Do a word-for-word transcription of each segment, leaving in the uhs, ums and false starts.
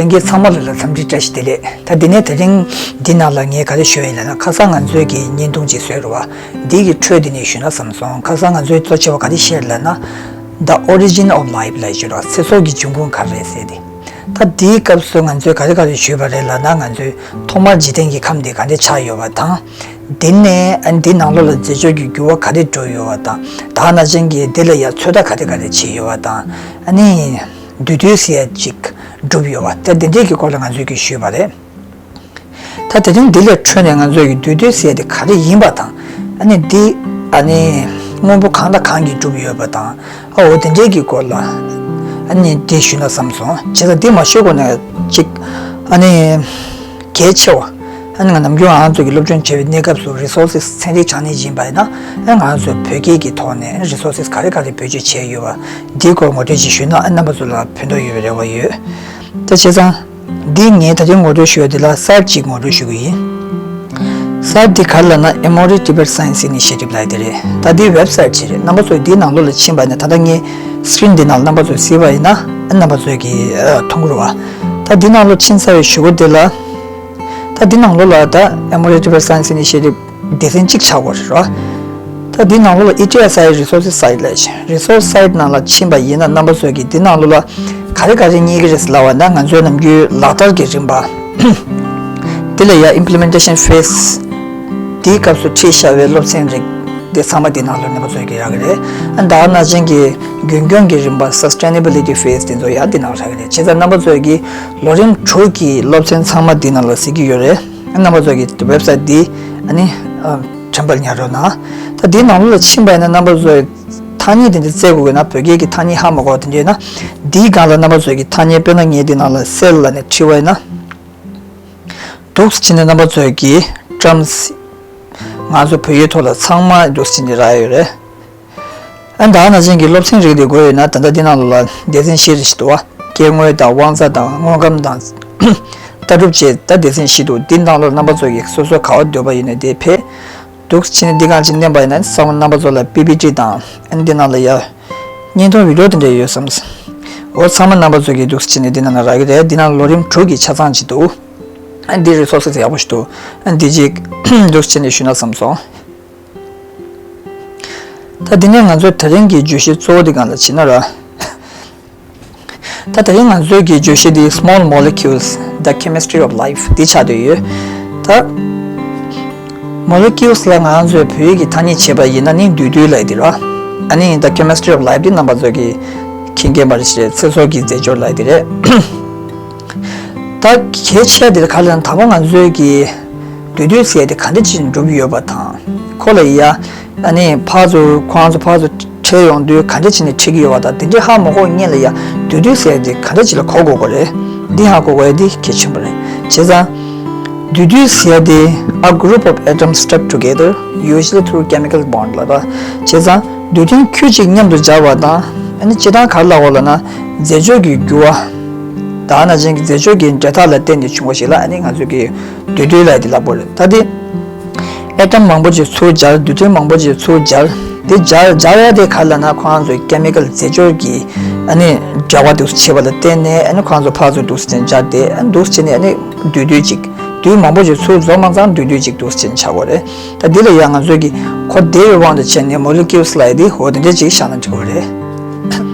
ལྷན་རྒྱས་ཚང་མ་ལ་ལ་འཚམས་འདྲི་བཀྲ་ཤིས་བདེ་ལེགས། ད་འདི་ནས་དེ་རིང་འདི་ནང་ལ་ངས་ག་རེ་ཞུ་ཡ་ཡིན་ལབ་ན། ཁ་སང་ང་ཚོའི་གི་བརྙན་ཐུང་ཅིག་བཟོས་རེད་བ། འདི་གི་འཕྲོས་འདི་ནས་ཞུས་ན་བསམ་སོང་། ཁ་སང་ང་ཚོའི་གཙོ་ཆེ་བ་ག་རེ་བཤད་ལབ་ན། The Origin of Life ལབ་ཞུ་ར། ཚེ་སྲོག་གི་འབྱུང་ཁུངས་ག་རེ་རེད་ཟེར་ཏེ། ད་འདིའི་སྐབས་སུ་ང་ཚོས་ག་རེ་ག་རེ་ཞུས་པ་རེད་ལབ་ན། ང་ཚོས་ཐོག་མར་འཇིག་རྟེན་གྱི་ཁམས་འདི་ག་འདྲ་ཆགས་ཡོད་པ་དང་། འདི་ནས་ཨ་ནི་འདི་ནང་ལོགས་ལ་རྫས་སྦྱོར་གྱི་འགྱུར་བ་ག་རེ་འགྲོ་ཡོད་པ་དང་། ད་ནང་བཞིན་གྱི་འདི་ལ་ཡ་ཚོད་ལྟ་ག་རེ་ག་རེ་བྱས་ཡོད་པ་དང་། ཨ་ནི་བསྡུས་དུས་ཟེར་ཡ་ཅིག་གྲུབ་ཡོད་པ། ད་འདི་འདྲས་ཀྱི་སྐོར་ལ་ང་ཚོས་ཀྱིས་ཞུས་པ་རེད། ད་དེ་རིང་འདི་ལས་འཕྲོས་ནས་ང་ཚོས་ཀྱིས་བསྡུས་དུས་ཟེར་ཡ་དེ་ག་རེ་ཡིན་པ་དང་། ཨ་ནི་འདི་ཨ་ནི་དངོས་པོ་གང་དང་གང་གིས་གྲུབ་ཡོད་པ་དང་། ཨ་འོ་དེ་འདྲས་ཀྱི་སྐོར་ལ་ཨ་ནི་འདི་ཞུས་ན་བསམ་སོང་། བྱས་ཙང་འདི་མ་ཞུས་གོང་ནས་ཅིག་ཨ་ནི་གལ་ཆེ་བ། ཨ་ནི་ང་ནམ་རྒྱུན་ང་ཚོ་གི་སློབ་སྦྱོང་བྱེད་པའི་གནས་སྐབས་སུ་resources ཚན་རིག་དྲང་གནས་ཡིན་པ་ཡིན་ན། ཨ་ང་ཚོ་བོད་སྐད་ཀྱི་ཐོག་ནས་resources ག་རེ་ག་རེ་བེད་སྤྱོད་བྱས་ཡོད་པ་འདིའི་སྐོར་ངོ་སྤྲོད་ཅིག་ཞུས་ན། ཨ་རྣམ་པ་ཚོ་ལ་ཕན་ཐོགས་ཡོད་པའི་རེ་བ་ཡོད། ད་བྱས་ཙང་འདི་ངས་ད་ལྟའི་ངོ་སྤྲོད་ཞུ་ཡ་འདི་ལ་site ཅིག་ངོ་སྤྲོད་ཞུ་གི་ཡིན། Site འདི་ག་རེ་ལབ་ན་Emory Tibet Science Initiative ལབ་ཡ་དེ་རེད། ད་འདི་website ཅིག་རེད། རྣམ་པ་ཚོས་འདིའི་ནང་ལོགས་ལ་ཕྱིན་པ་ཡིན་ན། ད་ལྟ་ངས་screen འདི་ནང་རྣམ་པ་ཚོས་གཟིགས་པ་ཡིན་ན། ཨ་རྣམ་པ་ཚོས་ཀྱིས་ཨ་མཐོང་གི་རེད་བ། ད་འདི་ནང་ལོགས་ཕྱིན་ཚར་བའི་གཞུག་གུ་འདི་ལ། ད་འདི་ནང་ལོགས་ལ་ད་Emory Tibet Science Initiative སྡེ་ཚན་གཅིག་ཆགས་ཡོད་རེད་བ། ད་འདི་ནང་ལོགས་ལ་E T S I resources site ལབ་ཡ་ཅིག resource site ནང་ལ་ཕྱིན་པ་ཡིན་ན། རྣམ་པ་ཚོས་ཀྱིས་འདི་ནང་ལོགས་ལ་ག་རེ་ག་རེ་རྙེད་ཀྱི་རེད་ཟེར་ལབ་པ་ན། ང་ཚོའི་ནམ་རྒྱུན་ལག་བསྟར་གྱི་རིམ་པ། དེ་ལ་ཡ་implementation phase འདིའི་སྐབས་སུ་ཁྲིད་བཞག་པའི་སློབ་ཚན་རིགས་དེ་ཚང་མ་འདི་ནང་ལོགས་རྣམ་པ་ཚོས་ཀྱིས་རག་གི་རེད། ཨ་ད་ནང་བཞིན་གྱི་རྒྱུན་སྐྱོང་གི་རིམ་པ་sustainability phase དེ་ཚོ་ཡང་འདི་ནང་རག་གི་རེད། བྱས་ཙང་རྣམ་པ་ཚོས་ཀྱིས་ལོ་རིམ་དྲུག་གི་སློབ་ཚན་ཚང་མ་འདི་ནང་ལ་གཟིགས་ཀྱི་ཡོད་རེད། རྣམ་པ་ཚོ་གི་website འདི་ཨ་ནི་ཨ་དྲན་པར་ཉར་རོགས་གནང་། ད་འདིའི་ནང་ལོགས་ལ་ཕྱིན་པ་ཡིན་ན། རྣམ་པ་ཚོས་ཐ་སྙད་དེ་འདྲ་བཙལ་དགོས་ཀྱི་ན། བོད་སྐད་ཀྱི་ཐ་སྙད་ཧ་མ་གོ་བ་དེ་འདྲ་ཡིན་ན། འདིའི་སྒང་ལ་རྣམ་པ་ཚོ་གི་ཐ་སྙད། དཔེར་ན་ངས་འདི་ནང་ལ་cell ལབ་ནས་བྲིས་པ་ཡིན་ན། འདུག་སེ་བྱས་ནས་རྣམ་པ་ཚོ་གི་terms ང་ཚོ་བོད་ཡིག་ཐོག་ལ་ཚང་མ་འདུག་སེ་བྱས་ནས་རག་ཡོད་རེད། ཨ་ད་ནང་བཞིན་གྱི་སློབ་ཚན་རིགས་དེ་དགོས་ཡོད་ན། ད་ལྟ་འདི་ནང་ལོགས་ལ་སྡེ་ཚན་བཞི་རེ་ཞིག་འདུག་བ། སྐྱེ་དངོས་དང་། དབང་རྩ་དང་། དངོས་ཁམས་དང་། ལྟ་གྲུབ་བཅས་ད་སྡེ་ཚན་བཞི་འདུག་འདི་ནང་ལོགས་རྣམ་པ་ཚོ་གིས་སོ་སོ་ག་བ་འདོད་པ་ཡིན་ན་དེ་ཕེབས། འདུག་སེ་བྱས་ནས་འདི་གང་ཅིག་མནན་པ་ཡིན་ན། ས་ངོ་རྣམ་པ་ཚོ་ལ་P P T དང་། ཨ་འདི་ནང་ལ་ཡ་བརྙན་ཐུང་video དེ་འདྲ་ཡོད་བསམ། འོ་ཚང་མ་རྣམ་པ་ཚོ་གིས་འདུག་སེ་བྱས་ནས་འདི་ནང་ལ་རག་གི་རེད། འདི་ནང་ལོ་རིམ་དྲུག་གི་ཆ་ཚང་ཅིག་འདུག་ཨ་འདི་resources ཡག་པོ་ཞིག་འདུག་ཨ་འདི་ཅིག་འདུག་སེ་བྱས་ནས་ཞུས་ན་བསམ་སོང་། ད་འདི་ནས་ང་ཚོའི་དེ་རིང་གི་བརྗོད་གཞི་གཙོ་བོ་འདི་སྒང་ལ་ཕྱིན་ན་ར། ད་དེ་རིང་ང་ཚོའི་གི་བརྗོད་གཞི་འདི་Small Molecules, The Chemistry of Life འདི་ཆགས་བསྡད་ཡོད། ད་molecules ལ་ང་ཚོས་བོད་ཡིག་གི་ཐ་སྙད་བྱས་པ་ཡིན་ན་ནི་འདུས་འདུས་ལབ་ཡ་དེ་རེད་བ། ཨ་ནི་The Chemistry of Life འདི་རྣམ་པ་ཚོ་གིས་མཁྱེན་མཁྱེན་པ་རེད་ཤག་ཚེ་སྲོག་གི་རྫས་སྦྱོར་ལབ་ཡ་དེ་རེད། ད་གལ་ཆེ་དེ་ག་ལ་ད་བ་ང་ཚོའི་གི་འདུས་འདུས་ཟེར་དེ་ག་འདྲ་ཅིག་འགྲུབ་ཡོད་པ་དང་། ཁོ་ལ་ཡ་ཨ་ནི་ཕར་ཚུར་ཁོང་ཚོ་ཕར་ཚུར་ཁྲིད་ཡོང་དུས་ག་འདྲ་བྱས་ནས་ཁྲིད་ཀྱི་ཡོད་པ་དང་། དེ་འདྲའི་ཧ་མ་གོ་སྔོན་ལ་ཡ་འདུས་འདུས་ཟེར་དེ་ག་འདྲ་ཅིག་ལ་གོ་དགོས་པ་རེད། འདི་ཧ་གོ་དགོས་ཡ་འདི་གལ་ཆེན་པོ་རེད། བྱས་ཙང་འདུས་འདུས་ཟེར་དེ་a group of atoms stuck together, usually through chemical bond ལབ་པ། བྱས་ཙང་རྡུལ་ཕྲན་ཁྱུ་གཅིག་མཉམ་དུ་སྦྱར་བ་དང་། ཨ་ནི་སྤྱིར་བཏང་ག་རེ་ལབ་དགོས་ལབ་ན། རྫས་སྦྱོར་གྱི་འགྱུར་བ། ད་ནང་བཞིན་གྱི་རྫས་སྦྱོར་གྱི་འབྲེལ་ཐག་ལ་བརྟེན་ནས་བྱུང་བ་ཞིག་ལ་ཨ་ནི་ང་ཚོས་ཀྱིས་འདུས་འདུས་ལབ་ཡ་དེ་ལབ་དགོས་རེད། ད་དེ་ཨེ་ཊམ་མང་པོ་ཅིག་ཚུར་སྦྱར། རྡུལ་ཕྲན་མང་པོ་ཅིག་ཚུར་སྦྱར། དེ་སྦྱར་སྦྱར་ཡ་དེ་ག་རེ་ལབ་ན། ཁོ་རང་ཚོའི་ཀེ་མི་ཀལ་རྫས་སྦྱོར་གྱི་ཨ་ནི་འབྲེལ་བ་འདུག་སེ་བྱས་པ་ལ་བརྟེན་ནས། ཨ་ནི་ཁོ་རང་ཚོ་ཕར་ཚུར་འདུག་སེ་བྱས་ནས་སྦྱར་ཏེ། ཨ་ནི་འདུག་སེ་བྱས་ནས་ཨ་ནི་རྡུལ་རྡུལ་ཅིག་རྡུལ་མང་པོ་ཅིག་ཚུར་འཛོམས་མ་ཚང་རྡུལ་རྡུལ་ཅིག་འདུག་སེ་བྱས་ནས་ཆགས་པ་རེད། ད་འདི་ལ་ཡང་ང་ཚོས་ཀྱིས་གོ་བདེ་བའི་དབང་དུ་བྱས་ནས་molecules ལབ་ཡ་དེ་འོ་དེ་འདྲ་ཅིག་བཞག་ན་འགྲིག་གི་རེད།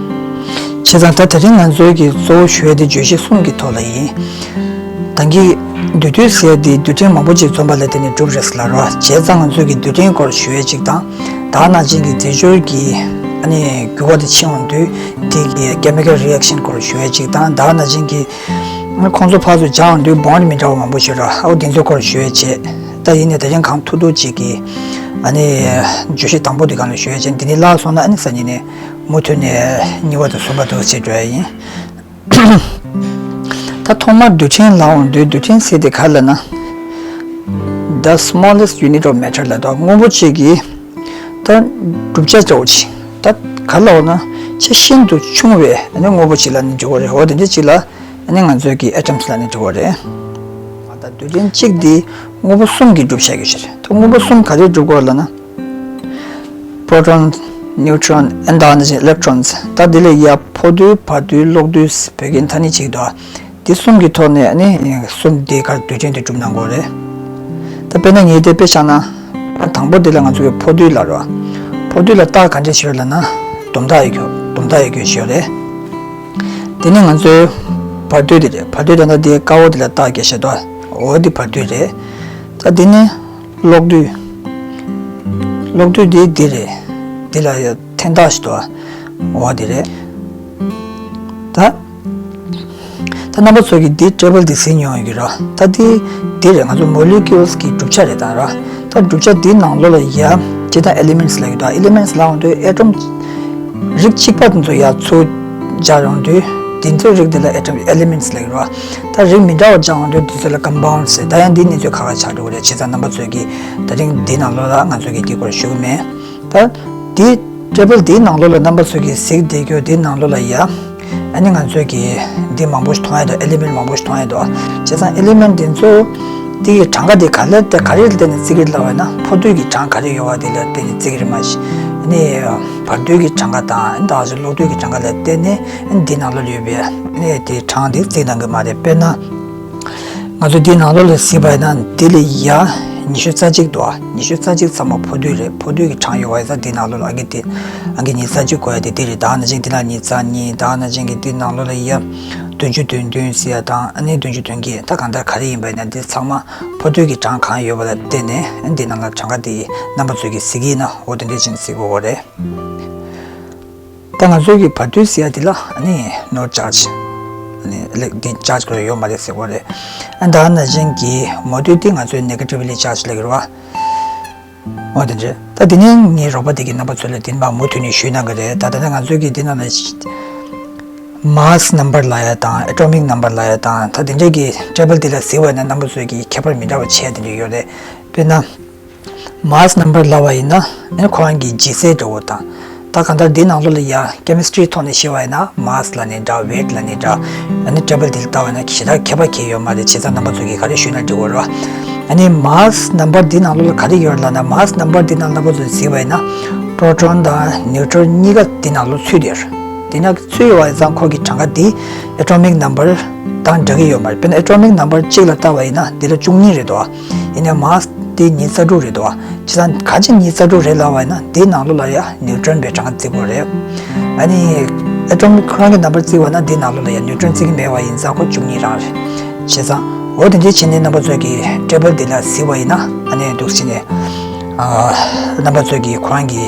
བྱས་ཙང་ད་དེ་རིང་ང་ཚོའི་གི་གཙོ་བོ་ཞུ་ཡ་དེ་བརྗོད་གཞི་གསུམ་གྱི་ཐོག་ལ་ཡིན། ད་གིན་འདུས་འདུས་ཟེར་ཡ་དེ་རྡུལ་ཕྲན་མང་པོ་ཅིག་འཛོམས་པ་ལ་བརྟེན་ནས་གྲུབ་རེད་ཟེར་ལབ་རེད་བ། བྱས་ཙང་ང་ཚོས་ཀྱིས་རྡུལ་ཕྲན་སྐོར་ཞུ་ཡ་ཅིག་དང་། ད་ནང་བཞིན་གྱི་རྫས་སྦྱོར་གྱི་ཨ་ནི་འགྱུར་བ་དེ་ཕྱིན་ཡོང་དུས་དེ་གི་chemical reaction སྐོར་ཞུ་ཡ་ཅིག་དང་། ད་ནང་བཞིན་གྱི་ཁོང་ཚོ་ཕར་ཚུར་སྦྱར་ཡོང་དུས་bond མི་འདྲ་བ་མང་པོ་ཞིག་ཡོད་རེད་བ། འོ་དེ་ཚོའི་སྐོར་ཞུ་ཡ་བྱས། ད་ཡིན་ནའི་དེ་རིང་གང་ཐུབ་ཐུབ་ཅིག་གི་ཨ་ནི་བརྗོད་གཞི་དང་པོ་དེ་སྒང་ལ་ཞུ་ཡ་བྱས། འདི་ནས་བརླག་སོང་ན་ཨ་ནི་སང་ཉིན་ནས་མུ་མཐུད་ནས་གཉིས་པ་དང་གསུམ་པ་དེ་བྱེད་འགྲོ་ཡ་ཡིན། ད་ཐོག་མར་རྡུལ་ཕྲན་ལབ་ཡོང་དུས་རྡུལ་ཕྲན་ཟེར་དེ་ག་རེ་ལབ་ན། The smallest unit of matter ལབ་དུས་དངོས་པོ་གཅིག་གི་ད་གྲུབ་ཆ་འདྲ་བོ་ཅིག་ད་ག་རེ་ལབ་ན་ཆེས་ཤིན་ཏུ་ཆུང་བའི་ཨ་ནི་དངོས་པོ་ཅིག་ལབ་ན་འགྲིག་གི་རེད། འོ་དེ་འདྲ་ཅིག་ལ་ཨ་ནི་ང་ཚོས་ཀྱིས་atoms ལབ་ན་འགྲིག་གི་རེད། ད་རྡུལ་ཕྲན་གཅིག་འདི་དངོས་པོ་གསུམ་གྱི་གྲུབ་ཆ་ཡོད་ཞིག་རེད། ད་དངོས་པོ་གསུམ་ག་རེ་གྲུབ་ཀྱི་ཡོད་ལབ་ན། proton, neutron and ད་ནི་electrons ད་དེ་ལས་ཡ་ཕོ་རྡུལ་བ་རྡུལ་གློག་རྡུལ་བོད་སྐད་ཐ་སྙད་གཅིག་འདུག་འདི་གསུམ་གྱི་ཐོག་ནས་ནི་གསུམ་འདི་གར་རྡུལ་ཕྲན་དེ་གྲུབ་གནང་དགོས་རེད། ད་དཔེར་ན་ངས་དེ་དཔེ་བཞག་ན། ད་དང་པོ་འདི་ལ་ང་ཚོ་གི་ཕོ་རྡུལ་ལབ་རོ། ཕོ་རྡུལ་ལ་རྟགས་ག་འདྲས་ཤོད་ལབ་ན། དུམ་རྟགས་ཡོད་རྒྱུ་དུམ་རྟགས་ཡོད་རྒྱུ་ཞིག་རེད། དེ་ནས་ང་ཚོའི་བར་རྡུལ་དེ་རེད། བར་རྡུལ་ད་ལྟ་དེ་དཀར་པོ་དེ་ལ་རྟགས་བརྒྱབ་བཞག་འདུག་འོ་འདི་བར་རྡུལ་རེད། ད་དེ་ནས་གློག་རྡུལ། གློག་རྡུལ་དེ་འདི་རེད། འདི་ལ་ཡང་འཐེན་རྟགས་ཤིག་འདུག་འོ་འདི་རེད། ད། ད་རྣམ་པ་ཚོ་གིས་འདི་ཊེ་བལ་འདི་གཟིགས་མྱོང་ཡོད་ཀྱི་ར། ད་འདི་འདི་རེད། ང་ཚོ་མོ་ལེ་ཀིའུལ་གྱི་གྲུབ་ཆ་རེད་ད་ར། ད་གྲུབ་ཆ་འདིའི་ནང་ལོགས་ལ་ཡ། སྤྱིར་བཏང་ཨེ་ལི་མེན་ཊི་ལབ་ཀྱི་འདུག་ཨེ་ལི་མེན་ཊི་ལབ་ཡོང་དུས་ཨེ་ཊོམ་རིགས་གཅིག་པ་དེ་ཚོ་ཡ་ཚུར་སྦྱར་ཡོང་དུས། དེ་ཚོའི་རིགས་དེ་ལ་ཨེ་ཊོམ་ཨེ་ལི་མེན་ཊི་ལབ་ཀྱི་ར། ད་རིགས་མི་འདྲ་བ་སྦྱར་ཡོང་དུས་དེ་ཚོ་ལ་ཀམ་པའུན་ཌི་ཟེར། ད་ཡང་འདིའི་གནས་ཚུལ་ཁག་ཁག་ཆགས་འགྲོ་གི་རེད། བྱས་ཙང་རྣམ་པ་ཚོ་གིས་ད་རིང་འདིའི་ནང་ལོགས་ལ་ང་ཚོ་གིས་འདིའི་སྐོར་ཞུ་གི་མེད། ད་འདི་ཊེ་བལ་འདིའི་ནང་ལོགས་ལ་རྣམ་པ་ཚོ་གིས་གཟིགས་བསྡད་རྒྱུ་འདིའི་ནང་ལོགས་ལ་ཡ། ཨ་ནི་ང་ཚོས་ཀྱི་འདི་མང་པོ་ཞིག་མཐོང་ཡ་འདུག་ཨེ་ལི་མེན་ཊི་མང་པོ་ཞིག་མཐོང་ཡ་འདུག་བྱས་ཙང་ཨེ་ལི་མེན་ཊི་འདི་ཚོ་འདི་གི་གྲངས་ཀ་འདི་ག་ལེར་དེ་ག་རེ་ལ་བརྟེན་ནས་བརྩི་གི་རེད་ལབ་པ་ཡིན་ན། ཕོ་རྡུལ་གྱི་གྲངས་ག་རེ་ཡོད་པ་དེ་ལ་བརྟེན་ནས་བརྩི་གི་རེད་མ་གཞི། ཨ་ནི་བར་རྡུལ་གྱི་གྲངས་ཀ་དང་ད་ག་ཚོད་གློག་རྡུལ་གྱི་གྲངས་ཀ་ལ་བརྟེན་ནས་ཨ་ནི་འདི་ནང་ལོགས་ལ་ཡོད་པའི་ཨ་ནི་དེ་གྲངས་དེ་བརྩི་གནང་གི་མ་རེད། དཔེར་ན། ང་ཚོ་འདིའི་ནང་ལོགས་ལ་གཟིགས་པ་ཡིན་ན་འདི་ལ་ཡ་ཉི་ཤུ་རྩ་གཅིག་འདུག་ཉི་ཤུ་རྩ་གཅིག་ཚང་མ་ཕོ་རྡུལ་རེད། ཕོ་རྡུལ་གྱི་གྲངས་ཡོད་པ་ཡིན་ཙང་འདིའི་ནང་ལོགས་ལ་ཨང་ཀི་དེ་ཨང་ཀི་ཉི་ཤུ་རྩ་གཅིག་དགོས་ཡ་དེ་འདི་རེད། ད་ནང་བཞིན་འདི་ལ་ཉི་ཤུ་རྩ་གཉིས། ད་ནང་བཞིན་གྱི་འདིའི་ནང་ལོགས་ལ་ཡ་བདུན་ཅུ་དོན་བདུན་ཟེར་ཡ་དང་ཨ་ནི་བདུན་ཅུ་དོན་བརྒྱད། ད་གང་ལྟར་ག་རེ་ཡིན་པ་ཡིན་ན་འདི་ཚང་མ་ཕོ་རྡུལ་གྱི་གྲངས་གང་ཡོད་པ་ལ་བརྟེན་ནས་འདིའི་ནང་ལ་གྲངས་ཀ་དེ་རྣམ་པ་ཚོས་ཀྱིས་གཟིགས་ཀྱི་ཡིན་ན་འོ་དེ་འདྲས་བྱས་ནས་གཟིགས་དགོས་པ་རེད། ད་ང་ཚོའི་གི་བར་རྡུལ་ཟེར་ཡ་དེ་ལ་ཨ་ནི་ནོ་ཅར་ཇི། ཨ་ནི་ལེགས་འདི་ཅར་ཇི་ཁོ་རང་ཡོད་མ་རེད་ཟེར་གོ་རེད། ཨ་ད་ནང་བཞིན་གྱི་མོ་རྡུལ་དེ་ང་ཚོའི་ནེ་གེ་ཊི་བ་ལི་ཅར་ཇི་ལབ་ཀྱི་རེད་བ། འོ་དེ་འདྲ། ད་དེ་ནས་ངའི་རོགས་པ་དེ་གིས་རྣམ་པ་ཚོ་ལ་དེ་མ་མུ་མཐུད་ནས་ཞུས་གནང་གི་རེད། ད་ད་ལྟ་ང་ཚོའི་གི་དེ་ནང་ལ་མཱ་སི་ནམ་བར་ལབ་ཡ་དང་ཨེ་ཊོ་མིག་ནམ་བར་ལབ་ཡ་དང་ད་དེ་འདྲའི་གི་ཊེ་བལ་དེ་ལ་གཟིགས་པ་ཡིན་ན་རྣམ་པ་ཚོས་ཀྱི་ཁྱད་པར་མི་འདྲ་བ་ཕྱེ་དེ་འདྲ་ཡོད་རེད། དཔེར་ན། མཱ་སི་ནམ་བར་ལབ་པ་ཡིན་ན་ཨ་ནི་ཁོ་རང་གི་ལྗིད་ཚད་འདྲ་བོ་དང་། ད་གང་ལྟར་འདི་ནང་ལོགས་ལ་ཡ་ཀེ་མི་སི་ཊི་རི་ཐོག་ནས་བཤད་པ་ཡིན་ན་མཱ་སི་ལབ་ནའི་འདྲ། ཝེ་ཊི་ལབ་ནའི་འདྲ། ཨ་ནི་ཊེ་བལ་འདི་ལ་ལྟ་བ་ཡིན་ན་ཞེ་དྲག་ཁྱད་པར་གང་ཡང་ཡོད་མ་རེད། བྱས་ཙང་རྣམ་པ་ཚོ་གིས་ག་རེ་ཞུས་ན་འགྲིག་གི་རེད་བ། ཨ་ནི་མཱ་སི་ནམ་བར་འདི་ནང་ལོགས་ལ་ག་རེ་ཡོད་རེད་ལབ་ན། མཱ་སི་ནམ་བར་འདི་ནང་རྣམ་པ་ཚོས་གཟིགས་པ་ཡིན་ན་པྲོ་ཊོན་དང་ནིའུ་ཊོན་གཉིས་ཀ་འདི་ནང་ལོགས་ཚུད་ཡོད་རེད། དེ་ནང་ཚུད་ཡོད་པ་ཡིན་ཙང་ཁོ་གི་གྲངས་ཀ་འདི་ཨེ་ཊོ་མིག་ནམ་བར་དང་འདྲ་གི་ཡོད་མ་རེད། དཔེར་ན་ཨེ་ཊོ་མིག་ནམ་བར་གཅིག་ལ་ལྟ་བ་ཡིན་ན་འདི་ལ་བཅུ་གཉིས་རེད་དོ། ཡིན་ནའི་མཱ་སི་དེ་ཉི་ཤུ་རྩ་དྲུག་རེད་དོ། བྱས་ཙང་གང་ཅི་ཉི་ཤུ་རྩ་དྲུག་རེད་ལབ་པ་ཡིན་ན་དེའི་ནང་ལོགས་ལ་ཡ་ནིའུ་ཊོན་པའི་གྲངས་ཀ་བརྩི་དགོས་རེད། ཨ་ནི་ཨེ་ཊོམ་ཁོ་རང་གི་ནམ་བར་བརྩི་བ་ན་དེའི་ནང་ལོགས་ལ་ཡ་ནིའུ་ཊོན་བརྩི་གི་མེད་པ་ཡིན་ཙང་ཁོ་བཅུ་གཉིས་རང་རེད། བྱས་ཙང་འོ་དེ་འདྲའི་བྱས་ནས་རྣམ་པ་ཚོས་ཀྱི་ཊེ་བལ་འདི་ལ་གཟིགས་པ་ཡིན་ན་ཨ་ནི་འདུག་སེ་བྱས་ནས་ཨ་རྣམ་པ་ཚོས་ཀྱི་ཁོ་རང་གི་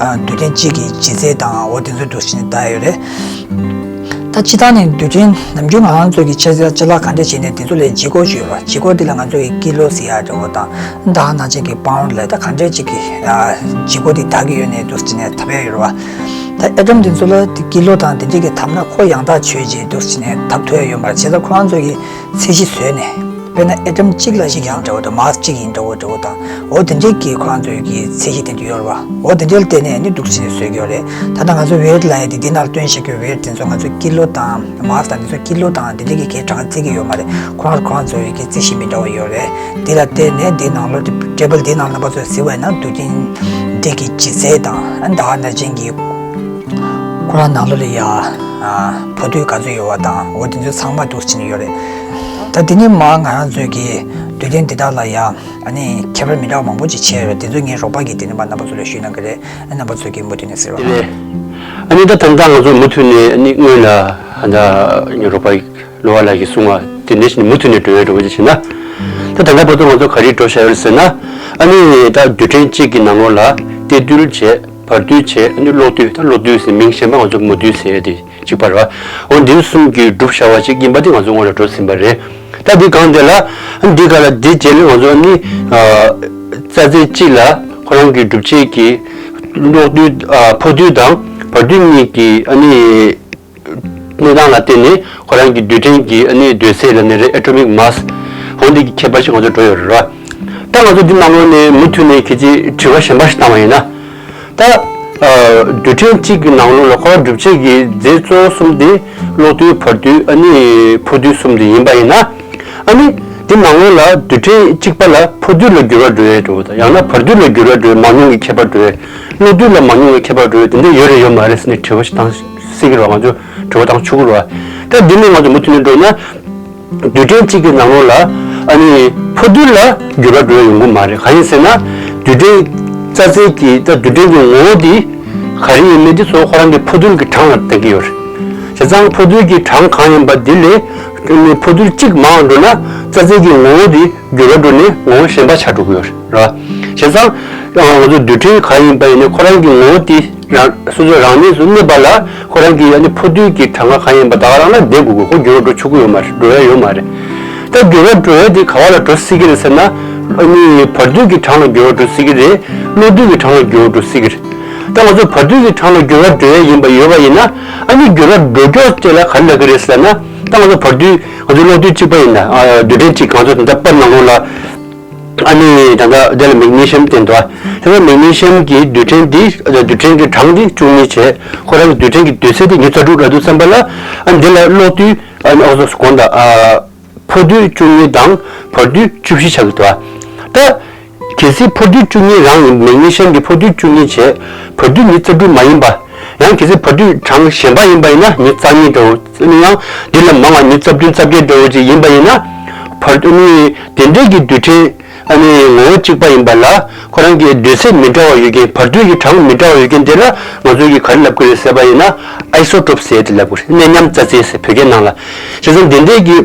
ཨ་རྡུལ་ཕྲན་གཅིག་གི་ལྗིད་ཚད་དང་འོ་དེ་ཚོ་འདུག་སེ་བྱས་ནས་ལྟ་ཡ་ཡོད་རེད། ད་སྤྱིར་བཏང་ནས་རྡུལ་ཕྲན་ནམ་རྒྱུན་ང་རང་ཚོ་གི་ཆ་ཚང་ཅ་ལག་ག་འདྲ་བྱས་ནས་དེ་ཚོ་ལ་ལྗིད་ཁོག་ཅིག་ཡོད་རེད་བ། ལྗིད་ཁོག་དེ་ལ་ང་ཚོ་གི་ཀི་ལོ་ཟེར་ཡ་འདྲ་བོ་དང་ད་ནང་བཞིན་གྱི་པའུན་ཌི་ལབ། ད་ག་འདྲ་ཅིག་གི་ལྗིད་ཁོག་དེ་དག་གི་ཡོད་ནས་འདུག་སེ་བྱས་ནས་འཐབ་ཡ་ཡོད་རེད་བ། ད་ཨེ་ཊོམ་དེ་ཚོ་ལ་དེ་ཀི་ལོ་དང་དེ་འདྲ་གི་འཐབ་ན་ཁོ་ཡང་དག་ཆོད་ཅིག་འདུག་སེ་བྱས་ནས་འཐབ་ཐུབ་ཡ་ཡོད་མ་རེད། བྱས་ཙང་ཁོ་རང་ཚོ་གི་ཚད་གཞི་བཟོས་ནས། དཔེར་ན་ཨེ་ཊོམ་གཅིག་ལ་ཞིག་ཡིན་འདྲ་བོ་དང་མཱ་སི་གཅིག་ཡིན་འདྲ་བོ་འདྲ་བོ་དང་འོ་དེ་འདྲའི་གི་ཁོ་རང་ཚོའི་གི་ཚད་གཞི་དེ་འདྲ་ཡོད་རེད་བ། འོ་དེ་འདྲའི་ལ་བརྟེན་ནས་ནི་འདུག་སེ་བཟོས་ཀྱི་ཡོད་རེད། ད་ལྟ་ང་ཚོ་ཝེ་ཊི་ལབ་ཡ་དེ་འདི་ནང་ལ་སྟོན་བཞག་གི་ཝེ་ཊི་དེ་ཚོ་ང་ཚོ་ཀི་ལོ་དང་མཱ་སི་དང་དེ་ཚོ་ཀི་ལོ་དང་དེ་འདྲའི་གི་གའི་གྲངས་ཀ་བརྩི་གི་ཡོད་མ་རེད། ཁོ་རང་ཁོ་རང་ཚོའི་གི་རྩིས་གཞི་མི་འདྲ་བ་ཡོད་རེད། དེ་ལ་བརྟེན་ནས་འདི་ནང་ལོགས་ཊེ་བལ་འདི་ནང་རྣམ་པ་ཚོས་གཟིགས་པ་ཡིན་ན་རྡུལ་ཕྲན་འདི་གི་ལྗིད་ཚད་དང་ད་ནང་བཞིན་གྱི་ཁོ་རང་ནང་ལོགས་ལ་ཡ་ཕོ་རྡུལ་ག་ཚོད་ཡོད་པ་དང་འོ་དེ་ཚོ་ཚང་མ་འདུག་སེ་བྱས་ནས་ཡོད་རེད། ད་དེ་ནས་མར་ང་རང་ཚོའི་གི་རྡུལ་ཕྲན་འདི་དག་ལ་ཡ་ཨ་ནི་ཁྱད་པར་མི་འདྲ་བ་མང་པོ་ཅིག་ཕྱེ་ཡོད་རེད། དེ་ཚོ་ངའི་རོགས་པ་གིས་དེ་ནས་མར་རྣམ་པ་ཚོ་ལ་ཞུས་གནང་གི་རེད། ཨ་རྣམ་པ་ཚོ་གིས་མུ་མཐུད་ནས་གཟིགས་རོགས། དེ་ལས་ཨ་ནི་ད་ད་ལྟ་ང་ཚོ་མུ་མཐུད་ནས་ཨ་ནི་སྔོན་ལ་ཨ་ད་ངའི་རོགས་པ་ལགས་ཀྱིས་གསུངས་པ་དེ་འདྲ་བྱས་ནས་མུ་མཐུད་ནས་འགྲོ་ཡ་འགྲོ་བ་ཅིག་བྱས་ན། ད་ད་ལྟ་བར་དུ་ང་ཚོ་ག་རེ་འགྲོ་བཞག་ཡོད་ཟེར་ན། ཨ་ནི་ད་རྡུལ་ཕྲན་གཅིག་གི་ནང་ལོགས་ལ་གཏེར་རྡུལ་བྱས། བར་རྡུལ་བྱས། ཨ་ནི་གློག་རྡུལ། ད་གློག་རྡུལ་ཟེར་མིང་གཞན་པ་ང་ཚོ་མོ་རྡུལ་ཟེར་ཡ་དེ་གཅིག་པ་རེད་བ། འོ་འདི་གསུམ་གྱིས་གྲུབ་བཞག་པ་ཅིག་ཡིན་པ་དེ་ང་ཚོ་སྔོན་ལ་འགྲོ་ཟིན་པ་རེད། ད་འདི་སྒང་དེ་ལ་ཨ་ནི་འདི་སྒང་ལ་འདི་རྗེས་ལ་ང་ཚོ་ཨ་ནི་ཨ་རྩ་ཚད་གཅིག་ལ་ཁོ་རང་གི་གྲུབ་བྱེད་ཀྱི་གློག་རྡུལ། ཨ་ཕོ་རྡུལ་དང་བར་རྡུལ་གཉིས་ཀྱི་ཨ་ནི་གནས་སྟངས་ལ་བརྟེན་ནས་ཁོ་རང་གི་རྡུལ་ཕྲན་གྱི་ཨ་ནི་འདོད་ཚད་ལ་ནི་རེད། ཨེ་ཊོ་མིག་མཱ་སི། འོ་འདི་གི་ཁྱད་པར་ཞིག་ང་ཚོ་འགྲོ་ཡོད་རེད་བ། ད་ང་ཚོ་འདི་ནང་ལོགས་ནས་མུ་མཐུད་ནས་གལ་སྲིད་དྲི་བ་གཞན་པ་ཞིག་བཏང་བ་ཡིན་ན། ད་ཨ་རྡུལ་ཕྲན་གཅིག་གི་ནང་ལོགས་ལ་ཁོ་རང་གྲུབ་བྱེད་ཀྱི་རྫས་གཙོ་བོ་གསུམ་དེ་གློག་རྡུལ། བར་རྡུལ། ཨ་ནི་ཕོ་རྡུལ་གསུམ་དེ་ཡིན་པ་ཡིན་ན། ཨ་ནི་འདི་ནང་ལོགས་ལ་རྡུལ་ཕྲན་གཅིག་པ་ལ་ཕོ་རྡུལ་ལ་འགྱུར་བ་འགྲོ་ཡས་འགྲོ་བ་དང་ཡང་ན་བར་རྡུལ་ལ་འགྱུར་བ་འགྲོ་ཡས། མང་ཉུང་གི་ཁྱད་པར་འགྲོ་ཡས། གློག་རྡུལ་ལ་མང་ཉུང་གི་ཁྱད་པར་འགྲོ་ཡས་དེ་འདྲ་ཡོད་རེད་ཡོད་མ་རེད་ཟེར་ནས་དྲི་བ་ཞིག་བཏང་སྲིད་ཀྱི་རེད་བ། ང་ཚོ་དྲི་བ་བཏང་ཆོག་གི་རེད་བ། ད་འདི་ནས་ང་ཚོ་མུ་མཐུད་ནས་འགྲོ་ན། རྡུལ་ཕྲན་གཅིག་གི་ནང་ལོགས་ལ་ཨ་ནི་འཕོ་འགྱུར་ལ་འགྱུར་བ་འགྲོ་ཡ་ཡོང་གི་མ་རེད། གང་ཡིན་ཟེར་ན་རྡུལ་ཕྲན་རྩ་རྫས་ཀྱི་ད་རྡུལ་ཕྲན་གྱི་ངོ་བོ་དེ་ག་རེ་ཡིན་མིན་དེ་ཚོ་ཁོ་རང་གི་འཕོ་འགྱུར་གྱི་གྲངས་ལ་བརྟེན་གྱི་ཡོད་རེད། བྱས་ཙང་འཕོ་འགྱུར་གྱི་གྲངས་གང་ཡིན་པ་དེ་ལས་འཕོ་འགྱུར་གཅིག་མང་བ་འགྲོ་ན་རྩ་རྫས་ཀྱི་ངོ་བོ་དེ་འགྱུར་བ་འགྲོ་ནས་ངོ་བོ་གཞན་པ་ཆགས་འགྲོ་གི་ཡོད་རེད། བྱས་ཙང་ང་ཚོ་རྡུལ་ཕྲན་གང་ཡིན་པ་ཡིན་ནའི་ཁོ་རང་གི་ངོ་བོ་དེ་རང་སོ་སོའི་རང་གནས་སུ་གནས་པ་ལ་ཁོ་རང་གི་ཨ་ནི་འཕོ་འགྱུར་གྱི་གྲངས་ཀ་གང་ཡིན་པ་ད་ག་རང་ལ་བསྡད་དགོས་དགོས། ཁོ་འགྱུར་བ་འགྲོ་ཆོག་གི་ཡོད་མ་རེད། འགྲོ་ཡ་ཡོད་མ་རེད། ད་འགྱུར་བ་འགྲོ་ཡ་དེ་ག་བ་ལ་འགྲོ་སྲིད་ཀྱི་རེད་ཟེར་ན། ཨ་ནི་བར་རྡུལ་གྱི་གྲངས་ལ་འགྱུར་བ་འགྲོ་སྲིད་ཀྱི་རེད། གློག་རྡུལ་གྱི་གྲངས་ལ་འགྱུར་བ་འགྲོ་སྲིད་ཀྱི་རེད། ད་ང་ཚོ་བར་རྡུལ་གྱི་གྲངས་ལ་འགྱུར་བ་འགྲོ་ཡ་ཡིན་པ་ཡོད་པ་ཡིན་ན། ཨ་ནི་འགྱུར་བ་འགྲོ་མགྱོགས་དེ་ལ་ག་རེ་ལབ་ཀྱི་རེད་ཟེར་ན། ད་ང་ཚོ་བར་རྡུལ་ང་ཚོ་གློག་རྡུལ་གཅིག་པ་ཡིན་ན། ཨ་རྡུལ་ཕྲན་གཅིག་ང་ཚོ་ད་ལྟ་པར་ནང་ལོགས་ལ། ཨ་ནི་ད་ལྟ་དེ་ལ་མེག་ནི་ཤིམ་བསྟན་འདུག་དེ་ལ་མེག་ནི་ཤིམ་གྱི་རྡུལ་ཕྲན་འདི་རྡུལ་ཕྲན་གྱི་གྲངས་འདི་བཅུ་གཉིས་བྱས། ཁོ་རང་གི་རྡུལ་ཕྲན་གྱི་དུས་ཚོད་དེ་ཉི་ཤུ་རྩ་དྲུག་ལ་འདུག་བསམ་པ་ལ། ཨ་འདི་ལ་གློག་རྡུལ་ཨ་ནི་ཨོ་སོ་སོ་གོང་དང་ཨ་འཕོ་འགྱུར་བཅུ་གཉིས་དང་བར་འགྱུར་བཅུ་བཞི་ཆགས་ཀྱི་འདུག་ད་གལ་སྲིད་འཕོ་འགྱུར་བཅུ་གཉིས་རང་ཡིན། མེག་ནི་ཤིམ་གྱི་འཕོ་འགྱུར་བཅུ་གཉིས་བྱས། བར་འགྱུར་ཉི་ཤུ་རྩ་དྲུག་མ་ཡིན་པ། ཡང་གལ་སྲིད་བར་འགྱུར་གྲངས་གཞན་པ་ཡིན་པ་ཡིན་ན། ཉི་ཤུ་རྩ་གཉིས་འདྲ་བོ། ཨ་ནི་ཡང་འདི་ལ་མང་བ་ཉི་ཤུ་རྩ་བདུན་རྩ་བརྒྱད་འདྲ་བོ་ཅིག་ཡིན་པ་ཡིན་ན། བར་ཨ་ནི་དེ་འདྲའི་གི་རྡུལ་ཕྲན་ཨ་ནི་ངོ་བོ་གཅིག་པ་ཡིན་པ་ལ་ཁོ་རང་གི་དུས་ཚོད་མི་འདྲ་བ་ཡོད་མཁན། བར་འགྱུར་གྱི་གྲངས་མི་འདྲ་བ་ཡོད་མཁན་དེ་ལ་ང་ཚོས་ཀྱི་ག་རེ་ལབ་ཀྱི་རེད་ཟེར་བ་ཡིན་ན། ཨའི་སོ་ཊོབ་ཟེར་དེ་ལབ་ཀྱི་རེད། གནས་མཉམ་རྩ་རྫས་ཟེར་བོད་སྐད་ནང་ལ། བྱས་ཙང་དེ་འདྲའི་གི་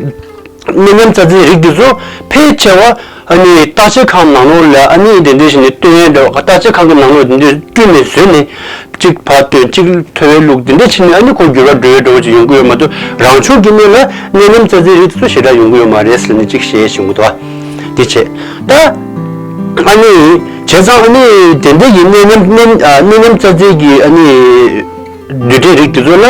གནས་མཉམ་རྩ་རྫས་རིགས་དེ་ཚོ་ཕལ་ཆེ་བ་ཨ་ནི་བརྟག་དཔྱད་ཁང་ནང་ལོགས་ལ་ཨ་ནི་དེ་འདྲའི་ཞིག་ནས་བཏོན་ཡས་འདྲ་བ། བརྟག་དཔྱད་ཁང་གི་ནང་ལོགས་དེ་འདྲའི་བསྐྲུན་ནས་བཟོས་ནས་གཅིག་ཕར་བཏོན་གཅིག་ཐོ་བས་བླུགས། དེ་འདྲ་བྱས་ནས་ཨ་ནི་ཁོ་འགྱུར་བ་འགྲོ་ཡས་འདྲ་བོ་ཅིག་ཡོང་གི་ཡོད་མ་གཏོགས། རང་བྱུང་གི་གནས་ལ་གནས་མཉམ་རྩ་རྫས་རིགས་དེ་ཚོ་ཞེ་དྲག་ཡོང་གི་ཡོད་མ་རེད་ཟེར་ནས་གཅིག་བཤད་བཞིན་གྱི་འདུག་དེ་བྱས་ད་ཨ་ནི་བྱས་ཙང་ཨ་ནི་དེ་འདྲ་ཡི་གནས་མཉམ་གནས་ཨ་གནས་མཉམ་རྩ་རྫས་ཀྱི་ཨ་ནི་རྡུལ་ཕྲན་རིགས་དེ་ཚོ་ལ།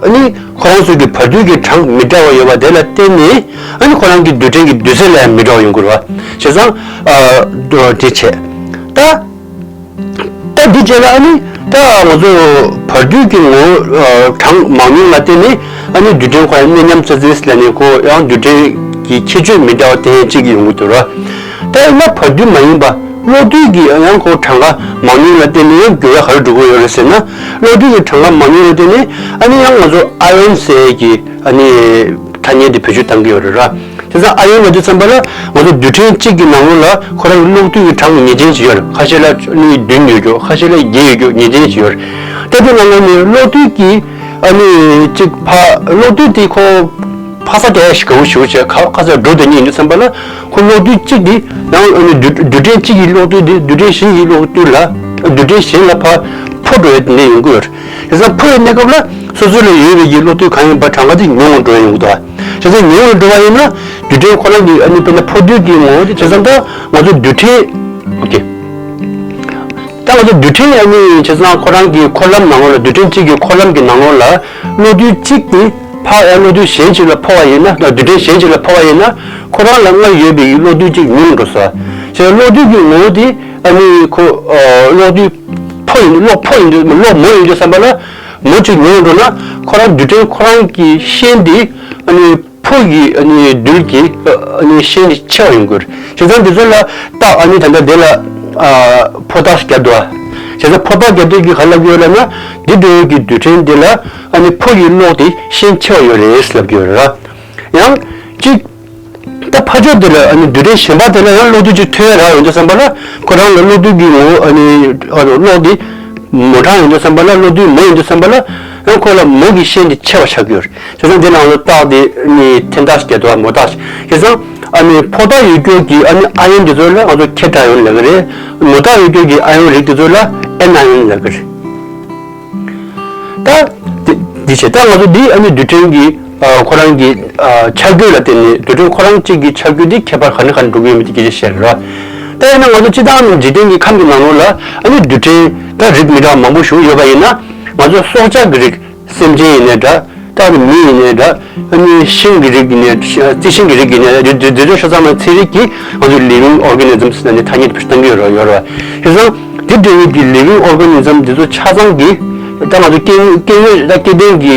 ཨ་ནི་ཁོ་རང་ཚོ་གི་བར་རྡུལ་གྱི་གྲངས་མི་འདྲ་བ་ཡོད་པ་དེ་ལ་བརྟེན་ནས་ཨ་ནི་ཁོ་རང་གི་རྡུལ་ཕྲན་གྱི་དུས་ཚོད་ལ་ཡང་མི་འདྲ་བ་ཡོང་གི་རེད་བ། བྱས་ཙང་ཨ་དེ་བྱས་ད། ད་འདི་བྱས་ལ་ཨ་ནི་ད་ང་ཚོ་བར་རྡུལ་གྱི་ངོ་བོ་གྲངས་མང་ཉུང་ལ་བརྟེན་ནས་ཨ་ནི་རྡུལ་ཕྲན་ཁོ་རང་གནས་མཉམ་རྩ་རྫས་ལ་ནི་ཁོ་ཡང་རྡུལ་ཕྲན་གྱི་ཁྱད་ཆོས་མི་འདྲ་བ་དེ་གཅིག་ཡོང་གི་འདུག་ར། ད་ཡིན་ན་བར་རྡུལ་མ་ཡིན་པ་གློག་རྡུལ་གྱི་ཡང་ཁོ་གྲངས་ཀ་མང་ཉུང་ལ་བརྟེན་ནས་ཡང་འགྱུར་བ་ག་རེ་འགྲོ་གི་ཡོད་རེད་ཟེར་ན། གློག་རྡུལ་གྱི་གྲངས་ཀ་མང་ཉུང་ལ་བརྟེན་ནས་ཨ་ནི་ཡང་ང་ཚོ་ཨ་ཡོན་ཟེར་གྱི་ཨ་ནི་ཐ་སྙད་དེ་བེད་སྤྱོད་གཏང་གི་ཡོད་རེད་ར། དེ་ཙང་ཨ་ཡོན་ལབ་དུས་ཙམ་པ་ལ་ང་ཚོ་རྡུལ་ཕྲན་གཅིག་གི་ནང་ལོགས་ལ་ཁོ་རང་གི་གློག་རྡུལ་གྱི་གྲངས་ངེས་ཅན་ཅིག་ཡོད་རེད། ཁ་ཤས་ལ་ཨ་ནི་བདུན་ཡོད་རྒྱུ། ཁ་ཤས་ལ་བརྒྱད་ཡོད་རྒྱུ། ངེས་ཅན་ཅིག་ཡོད་རེད། ད་དེ་ནང་ལོགས་ནས་གློག་རྡུལ་གྱི་ཨ་ནི་གཅིག་ཕ་གློག་རྡུལ་དེ་ཁོ་ཕ་ས་དེ་ཞིག་ག་བོ་ཞིག་བྱས་ཁ་ཁ་ས་འགྲོ་དེ་ཉིད་ཡིན་དུས་ཙམ་པ་ལ་ཁོ་གློག་རྡུལ་གཅིག་དེ་ནང་ཨ་ནི་རྡུལ་རྡུལ་ཕྲན་གཅིག་གི་གློག་རྡུལ་དེ་རྡུལ་ཕྲན་གཞན་གྱི་གློག་རྡུལ་ལ་རྡུལ་ཕྲན་གཞན་ལ་ཕར་འཕོ་འགྲོ་ཡ་དེ་འདྲ་ཡོང་གི་ཡོད་རེད། དེ་ཙང་འཕོ་བའི་གནས་སྐབས་ལ་སོ་སོ་ལ་ཡོད་པའི་གི་གློག་རྡུལ་གང་ཡིན་པ་གྲངས་ཀ་དེ་ཉུང་རུ་འགྲོ་ཡ་ཡོང་གི་འདུག་ཨ། བྱས་ཙང་ཉུང་རུ་འགྲོ་བ་ཡིན་ན་རྡུལ་ཕྲན་ཁོ་རང་གི་ཨ་ནི་དཔེར་ན་འཕོ་འགྱུར་གྱི་ངོ་བོ་དེ་བྱས་ཙང་ད་ང་ཚོ་རྡུལ་ཕྲན་ཨོ་ཀེ། ད་ང་ཚོ་རྡུལ་ཕྲན་ཨ་ནི་བྱས་ཙང་ཁོ་རང་གི་འཁོར་ལམ་ནང་ལོགས་ལ་རྡུལ་ཕྲན་གཅིག་གི་འཁོར་ལམ་གྱི་ནང་ལོགས་ལ་གློག་རྡུལ་གཅིག་དེ་ཕར་ཨ་གློག་རྡུལ་གཞན་གཅིག་ལ་འཕོ་བ་ཡིན་ན། རྡུལ་ཕྲན་གཞན་གཅིག་ལ་འཕོ་བ་ཡིན་ན་ཁོ་རང་ལ་སྔར་ཡོད་པའི་གློག་རྡུལ་གཅིག་ཉུང་རུ་འགྲོ་ས། བྱས་ཙང་གློག་རྡུལ་གྱི་ངོ་བོ་དེ་ཨ་ནི་ཁོ་གློག་རྡུལ་འཕོ་ཡིན། གློག་འཕོ་ཡིན་དུས་གློག་མོ་ཡིན་དུས་ཙམ་པ་ལ་མོ་གཅིག་ཉུང་རུ་འགྲོ་ན་ཁོ་རང་རྡུལ་ཕྲན་ཁོ་རང་གི་ཤན་དེ་ཨ་ནི་ཕོ་ཡི་ཨ་ནི་རྡུལ་གྱི་ཨ་ནི་ཤན་དེ་ཆེ་བ་ཡོང་གི་རེད། བྱས་ཙང་འདི་ཚོ་ལ་རྟགས་ཨ་ནི་ད་ལྟ་འདི་ལ་ཨ་ཕོ་རྟགས་ཤིག་བརྒྱབ་འདུག་ཨ། བྱས་ཙང་ཕོ་རྟགས་བརྒྱབ་དུས་ཀྱི་ག་ལབ་ཀྱི་ཡོད་ལབ་ན་འདི་འདྲ་བོ་གི་རྡུལ་ཕྲན་འདི་ལ་ཨ་ནི་ཕོ་ཡི་གློག་དེ་ཤན་ཆེ་བ་ཡོད་རེད་ལབ་ཀྱི་ཡོད་རེད་ར། ཡང་གཅིག་ད་ཕར་ཕྱོགས་དེ་ལ་ཨ་ནི་རྡུལ་ཕྲན་གཞན་པ་དེ་ལ་ཡང་གློག་རྡུལ་གཅིག་ཐོན་ཡ་རག་ཡོང་དུས་ཙམ་པ་ལ་ཁོ་རང་ལ་གློག་རྡུལ་གྱི་ངོ་བོ་ཨ་ནི་ཨ་ནི་གློག་དེ་མོ་གྲངས་ཡོང་དུས་ཙམ་པ་ལ་གློག་རྡུལ་མོ་ཡོང་དུས་ཙམ་པ་ལ་ཡང་ཁོ་ལ་མོ་གི་ཤན་དེ་ཆེ་བ་ཆགས་ཀྱི་ཡོད་རེད། བྱས་ཙང་འདི་ནང་ལ་རྟགས་དེ་ནི་འཐེན་རྟགས་ཤིག་རྒྱག་འདུག་བ། མོ་རྟགས་ཤིག་བྱས་ཙང་ཨ་ནི་ཕོ་རྟགས་ཡོད་རྒྱུ་གི་ཨ་ནི་ཨ་ཡོན་དེ་ཚོ་ལ་ང་ཚོ་ཁེ་ཊ་ཡོན་ལབ་ཀྱི་རེད། མོ་རྟགས་ཡོད་རྒྱུ་གི་ཨ་ཡོན་རིགས་དེ་ཚོ་ལ་ཨེན་ཨ་ཡོན་ལབ་ཀྱི་རེད། ད་འདི་འདི་བྱས་ད་ང་ཚོ་འདི་ཨ་ནི་རྡུལ་ཕྲན་གྱི་ཨ་ཁོ་རང་གི་ཨ་ཆ་རྒྱུས་ལ་བརྟེན་ནས་རྡུལ་ཕྲན་ཁོ་རང་གཅིག་གི་ཆ་རྒྱུས་འདི་ཁྱད་པར་ག་ནས་ག་ནས་འགྲོ་གི་ཡོད་མེད་ཀྱི་སྐད་ཆ་བཤད་རེད་བ། ད་ཡིན་ན་ང་ཚོ་སྤྱིར་བཏང་འཇིག་རྟེན་གྱི་ཁམས་ཀྱི་ནང་ལོགས་ལ་ཨ་ནི་རྡུལ་ཕྲན་ད་རིགས་མི་འདྲ་བ་མང་པོ་ཞིག་ཡོད་པ་ཡིན་ན་ང་ཚོ་སྲོག་ཆགས་ཀྱི་རིགས། སེམས་ཅན་ཡིན་ནའི་འདྲ། ད་མི་ཡིན་ནའི་འདྲ། ཨ་ནི་ཤིང་གི་རིགས་ཡིན་ནའི་རྩི་ཤིང་གི་རིགས་ཡིན་ནའི་འདྲ། འདི་འདི་ཚོ་ཆ་ཚང་མ་ཚན་རིག་གིས་ང་ཚོ་living organisms ལབ་ནས་ཐ་སྙད་དེ་བཏང་གི་ཡོད་རེད་ཡོད་རེད། བྱས་ཙང་འདི་འདྲ་བའི་གི་living organism འདི་ཚོ་ཆ་ཚང་གི་ད་ང་ཚོ་སྐྱེ་དངོས་སྐྱེ་དངོས་ད་སྐྱེ་ལྡན་གྱི་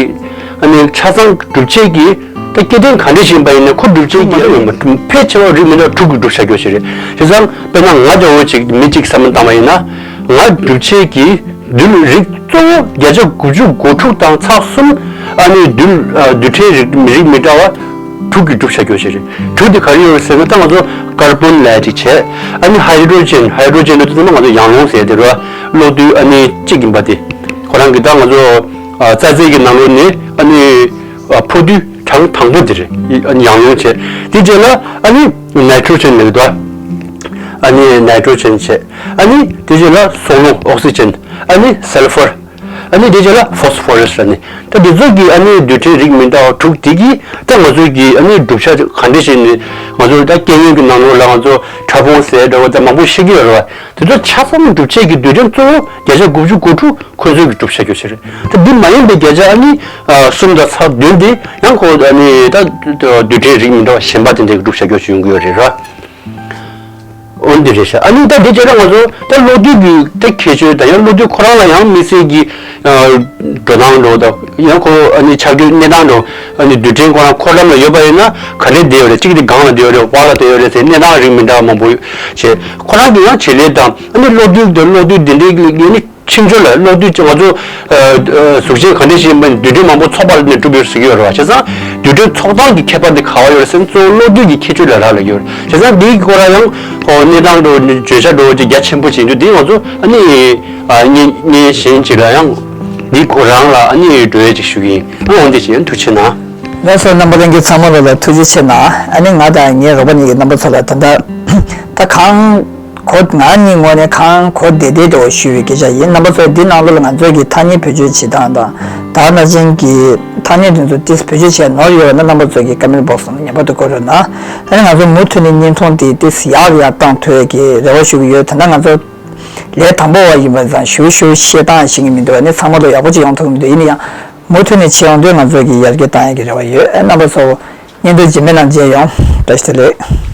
ཨ་ནི་ཆ་ཚང་གྲུབ་ཆེད་ཀྱི་ད་སྐྱེ་ལྡན་ག་འདྲ་ཞིག་ཡིན་པ་ཡིན་ནའི་ཁོ་གྲུབ་ཆེད་ཀྱི་ཡོད་མ་ཕལ་ཆེ་བ་རིགས་མི་འདྲ་དྲུག་གི་གྲུབ་ཆ་ཁྱོ་ཞིག་རེད། བྱས་ཙང་དཔེར་ན་ང་འདྲ་བོ་ཅིག་མི་གཅིག་བསམ་བློ་བཏང་བ་ཡིན་ན་ང་གྲུབ་ཆེད་ཀྱི་རྡུལ་རིགས་གཙོ་བོ་བརྒྱ་ཆ་དགུ་བཅུ་གོ་དྲུག་དང་ཚེག་གསུམ་ཨ་ནི་རྡུལ་རྡུལ་ཕྲན་རིགས་མི་རིགས་མི་འདྲ་བ་ དྲུག་གི་གྲུབ་ཆ་ཁྱོན་ཞིག་རེད། དྲུག་དེ་ག་རེ་ཡོད་ཟེར་ན། ད་ང་ཚོ་ཀར་བོན་ལབ་ཡ་ཅིག་བྱས། ཨ་ནི་ཧའི་ཌྲོ་ཇན། ཧའི་ཌྲོ་ཇན་ལབ་དུས་ཙམ་པ་ང་ཚོ་ཡང་རླུང་ཟེར་དེ་རེད་བ། གློག་རྡུལ་ཨ་ནི་གཅིག་ཡིན་པ་དེ། ཁོ་རང་གི་ད་ང་ཚོ་ཨ་རྩ་རྫས་ཀྱི་ནང་ལོགས་ནས་ཨ་ནི་ཨ་འཕོ་འདུས་གྲངས་དང་པོ་དེ་རེད། ཨ་ནི་ཡང་རླུང་བྱས། དེ་རྗེས་ལ་ཨ་ནི་ནའི་ཊྲོ་ཇན་ལབ་ཀྱི་འདུག་ཨ་ནི་ནའི་ཊྲོ་ཇན་བྱས། ཨ་ནི་དེ་རྗེས་ལ་སོལ་རླུང་ཨོག་སི་ཇན། ཨ་ནི་སལ་ཕར། ཨ་ནི་དེ་རྗེས་ལ་ཕོ་སི་ཕོ་རས་ལ་ནི། ད་འདི་ཚོ་གི་ཨ་ནི་རྡུལ་ཕྲན་རིགས་མི་འདྲ་བ་དྲུག་དེ་གིས་ད་ང་ཚོའི་གི་ཨ་ནི་གྲུབ་ཆ་ག་འདྲ་ཞིག་ནི། ང་ཚོ་ད་སྐྱེ་དངོས་ཀྱི་ནང་ལོགས་ལ་ང་ཚོ་ཕྲ་ཕུང་ཟེར་འདྲ་བོ་ད་མང་པོ་ཤེས་ཀྱི་ཡོད་རེད་བ། དེ་ཚོ་ཆ་ཚང་གྲུབ་ཆའི་གི་རྡུལ་ཕྲན་གཙོ་བོ་བརྒྱ་ཆ་དགུ་བཅུ་གོ་དྲུག་ཁོ་ཚོའི་གི་གྲུབ་ཆ་ཁྱོན་ཞིག་རེད། ད་འདི་མ་ཡིན་པའི་བརྒྱ་ཆ་ཨ་ནི་ཨ་གསུམ་དང་ཚེག་བདུན་དེ་ཡང་ཁོ་ཨ་ནི་ད་རྡུལ་ཕྲན་རིགས་མི་འདྲ་བ་གཞན་པ་དེ་འདྲའི་གི་གྲུབ་ཆ་ཁྱོན་ཞིག་ཡོང་གི་ཡོད་རེད་ར། འོ་འདི་རེད་ཤག་ཨ་ནི་ད་དེ་བྱས་ན་ང་ཚོ་ད་གློག་རྡུལ་གྱི་ད་ཁྱད་ཆོས་དང་ཡང་གློག་རྡུལ་ཁོ་རང་ལ་ཡང་དམིགས་བསལ་གྱི་ཨ་འགྲོ་སྟངས་འགྲོ་དང་ཡང་ཁོ་ཨ་ནི་ཆགས་རྒྱུ་གནས་སྟངས་འགྲོ། ཨ་ནི་རྡུལ་ཕྲན་ཁོ་རང་འཁོར་ལམ་ལ་ཡོད་པ་ཡིན་ན་ག་འདྲས་བསྡད་ཡོད་རེད། གཅིག་དེ་སྒང་ལ་བསྡད་ཡོད་རེད། བར་ལ་བསྡད་ཡོད་རེད་ཟེར་གནས་སྟངས་རིགས་མི་འདྲ་བ་མང་པོ་ཡོད་བྱས། ཁོ་རང་གི་ཡང་བྱེད་ལས་དང་ཨ་ནི་གློག་རྡུལ་དང་གློག་རྡུལ་འདི་འདྲའི་གི་ཨ་ནི་ཕྱིན་ཆད་ལ་གློག་རྡུལ་ང་ཚོ་ཨ་ཨ་གཟུགས་ཅན་ག་འདྲ་ཞིག་ཡིན་པ་རྡུལ་ཕྲན་མང་པོ་ཚོགས་པ་ནས་གྲུབ་ཡོད་ཟེར་གྱི་ཡོད་རེད་བ། བྱས་ཙང་རྡུལ་ཕྲན་ཚོགས་སྟངས་ཀྱི་ཁྱད་པར་དེ་ག་བ་ཡོད་རེད་ཟེར་ན་གཙོ་བོ་གློག་རྡུལ་གྱི་ཁྱད་ཆོས་ལ་རག་ལས་ཀྱི་ཡོད་རེད། བྱས་ཙང་འདིའི་སྐོར་ལ་ཡང་ཨོ་གནས་སྟངས་འགྲོ་བརྗོད་བྱ་འགྲོ་ཅིག་རྒྱ་ཆེན་པོ་བྱེད་རྒྱུ་འདི་ང་ཚོ་ཨ་ནི་ཨ་བརྙན་བརྙན་གཞན་ཅིག་ལ་ཡང་འདིའི་སྐོར་རང་ལ་ཨ་ནི་འགྲོ་ཡས་ཅིག་ཞུ་གི་ཡིན། ཨ་འོ་འདི་བྱས་ཡིན། ཐུགས་རྗེ་གནང་། ལགས་སོ། རྣམ་པ་ལྷན་རྒྱས་ཚང་མ་ལོ་ལ་ཐུགས་རྗེ་ཆེ་གནང་། ཨ་ནི་ང་དང་ངའི་རོགས་པ་གཉིས་ཀྱིས་རྣམ་པ་ཚོ་ལ་ད་ལྟ་ད་གང་གོ་ང་གཉིས་ངོས་ནས་གང་གོ་བདེ་བདེ་འདྲ་བོ་ཞུས་པའི་སྐད་ཆ་ཡིན། རྣམ་པ་ཚོ་འདི་ནང་ལོགས་ལ་ང་ཚོས་ཀྱི་ཐ་སྙད་བེད་སྤྱོད་བྱེད་སྟངས་དང་ད་ནང་བཞིན་གྱི་ཐ་སྙད་དེ་ཚོ་ཏིས་བེད་སྤྱོད་བྱས་ནོར་ཡོད་ན་རྣམ་པ་ཚོ་གི་ཀོ་མེན་ཊི་བོག་སི་ནང་ངེས་པར་དུ་བཀོད་རོགས་གནང་། ཨ་ནི་ང་ཚོ་མུ་མཐུད་ནས་བརྙན་ཐུང་དེ་ཏིས་ཡག་ཡག་བཏང་ཐུབ་ཡས་ཀྱི་རེ་བ་ཞུ་གི་ཡོད། ད་ལྟ་ང་ཚོ་ལས་དང་པོ་བ་ཡིན་པ་ཙང་ཞུ་ཞུ་བཤད་སྟངས་ཤེས་ཀྱི་མི་འདུག་ཨ་ནི་ཚང་མ་ལོ་ཡག་པོ་ཅིག་ཡོང་ཐུབ་ཀྱི་མི་འདུག་ཡིན་ན་ཡང་མུ་མཐུད་ནས་བྱེད་ཡོང་དུས་ང་ཚོ་གི་ཡར་རྒྱས་བཏང་ཡས་ཀྱི་རེ་བ་ཡོད། ཨ་རྣམ་པ་ཚོ་བརྙན་ཐུང་རྗེས་མའི་ནང་མཇལ་ཡོང་། བཀྲ་ཤིས་བདེ་ལེགས།